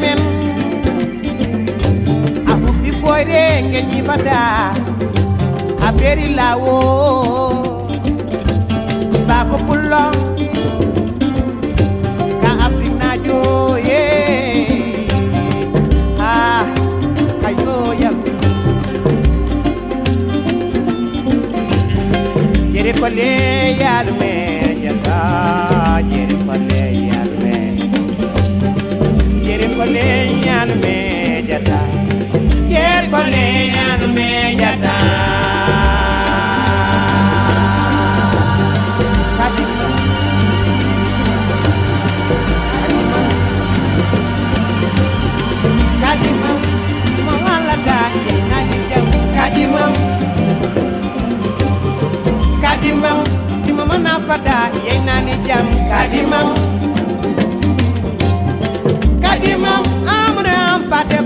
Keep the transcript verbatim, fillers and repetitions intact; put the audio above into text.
Men a huɓɓi foyre ngel ñifata, a feeri lawo bako pullo ka Afrik na joye. Ah, ayo yam. Jere kole yalme jata, jere kole yalme. Jere kole yalme jata, jere kole yalme jata. Kadima, kadima, kadima, mo walata yenani jam. Kadima, kadima, dima mana fata yenani jam. Kadima, kadima, amra ampata.